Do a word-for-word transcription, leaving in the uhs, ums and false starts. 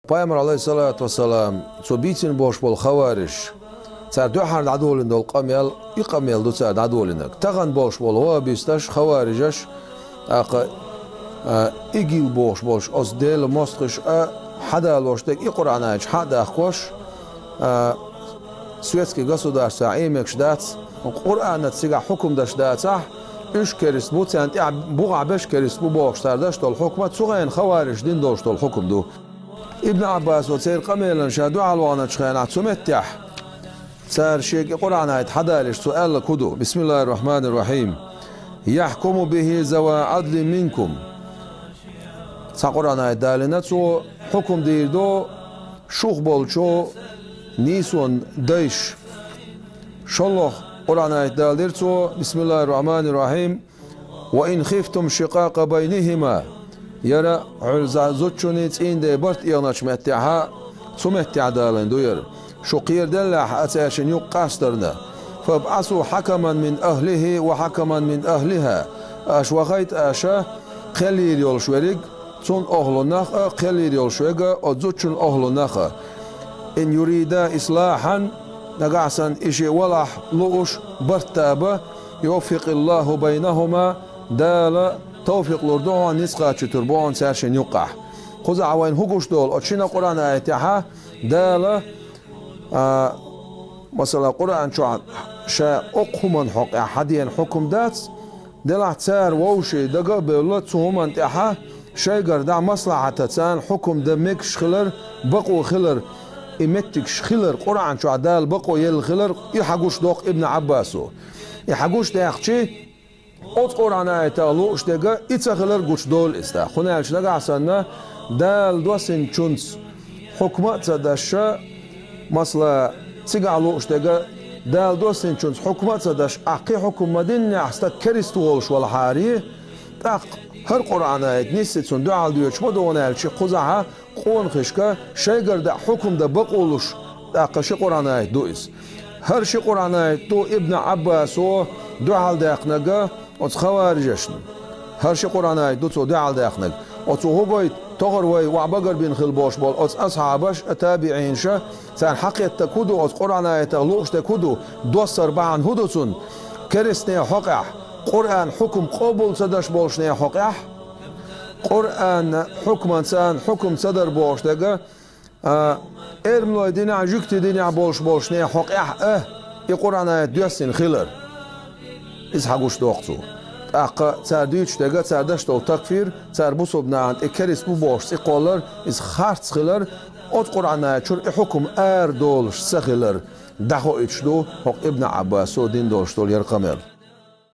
Пайхамар, Ӏалайхиссалату вассалам, цо бийцина болуш болу хаварижаш, цара дуьххьара дӀадолийна долу къамел, и къамел ду цара дӀадолийнарг. Тахана болуш болу ваххабисташ, хаварижаш, тӀаккха, а, ИГИЛ бохуш болуш оцу Делан мостагӀаша а хьадалош дерг и Къуръан аяташ хьа а дахкош, а, светский государствехь Ӏемегаш дац, Къуръанаца цигахь хьукам деш дацахь, уьш керст бу, царна тӀехь бухахь берш керст бу бохуш цара деш долу хьукма цу хенахь хаварижаша дина долуш долу хьукам ду. Ибн Ӏаббасо церан къамелана ша дуьхьал ваханчу хенахь цу меттехь, цара шега и Къуръан аят хьадалийча, цо аьлларг хӀун ду? Бисмиллахир-рахманир-рахим. «Яхькуму бихи зава Ӏадлин минкум». Цхьа Къуръан аят далийна, цо хьукам дийр ду шух болчу нийсонан дайша. ШолгӀа Къуръан аят далийра цо, Бисмиллахир-рахманир-рахим. «Ва ин хифтум шикъакъа байнихима». Яра хьуьлза зудчунний цӀийнан ден барт эгӀначу меттехьа, цу меттехь далийна ду яра. Шу кхераделлехь а цаьршинна юкъа къастарна. «ФабӀасу хьакаман мин ахлихи ва хьакаман мин ахлиха». Аша вахайта аша кхел йийр йолуш верг, цунна охьалунах а, кхел йийр йолуш верг а, оцу зудчунна охьалунах а. «Ин юрида ислахьан», нагахь санна и шиъ валахь лууш барт таба, «юваффикъиллаху байнахума», Дала тавфикъ лур ду хьуна, ницкъ кхачийтур бу хьуна цаьршинна юккъехь. Кхузахь вайна хӀун гуш долу оцу шина Къуръан аятехьа, Дала, а, масала, Къуръан чохь ша окху хӀуманна хьокъехь хьадеана хьукам дац, делахь цара вовшийн дага а бевлла, цу хӀуманна тӀехьа шайгара дӀа маслахьата царна хьукам дан мегаш хилар, бакъо хилар, и меттигаш хилар, Къуръан чохь Дала бакъо елла хилар, и хьагуш доккху Ибн Ӏаббасо. И хьагуш даьккхичи, оцу Къуръан аятах лууш дерг и ца хилар гучудолу иза тӀаккха. ХӀунда аьлча нагахь санна, Дала доссинчунца хьукма а ца даш, масала, цигахь лууш дерг, Дала доссинчунца хьукма а ца даш, ахь кхин хьукма ма диннехь стаг керста волуш валахьара, тӀаккха хӀара Къуръан аят нисси цунна дуьхьал доьдуш ма ду, хӀунда аьлча кхузахьа къонахашка шайгара дӀа хьукам дан бакъо луш, тӀаккха ши Къуръан аят ду иза. ХӀара ши Къуръан аят ду Ибн Ӏаббасо дуьхьал даьккхинарг оцу хаварижашна. ХӀара ши Къуръан аят ду цо дуьхьал даьккхинарг. Оцо хӀун гойту, тохара вай охьабагарбина хила болуш болу оцу асхьабаш а, табиӀинаш а, царна хьакхеттарг хӀун ду, оцу Къуръан аятах лууш дерг хӀун ду, доссар бахьана хӀун ду цунна? Керстанийн хьокъехь, Къуръан хьукам къобал ца даш болчеран хьокъехь, Къуръан хьукман царна хьукам ца дар бохуш дерг, а, эрмалойн динехь, жуьгтийн динехь болуш болчеран хьокъехь а, и Къуръан аят доьссина хилар. Иза хьагуш доккху цо. ТӀаккха цара дуьйцуш дерг, цара даш долу такфир, цара бусалба нахана тӀе керста бу бохуш цӀе кхоллар, иза харц хилар, оцу Къуръан аятчуьра и хьукам арадолуш ца хилар, дӀахоуьйтуш ду хӀокху Ибн Ӏаббасо дина долуш долу яра къамел.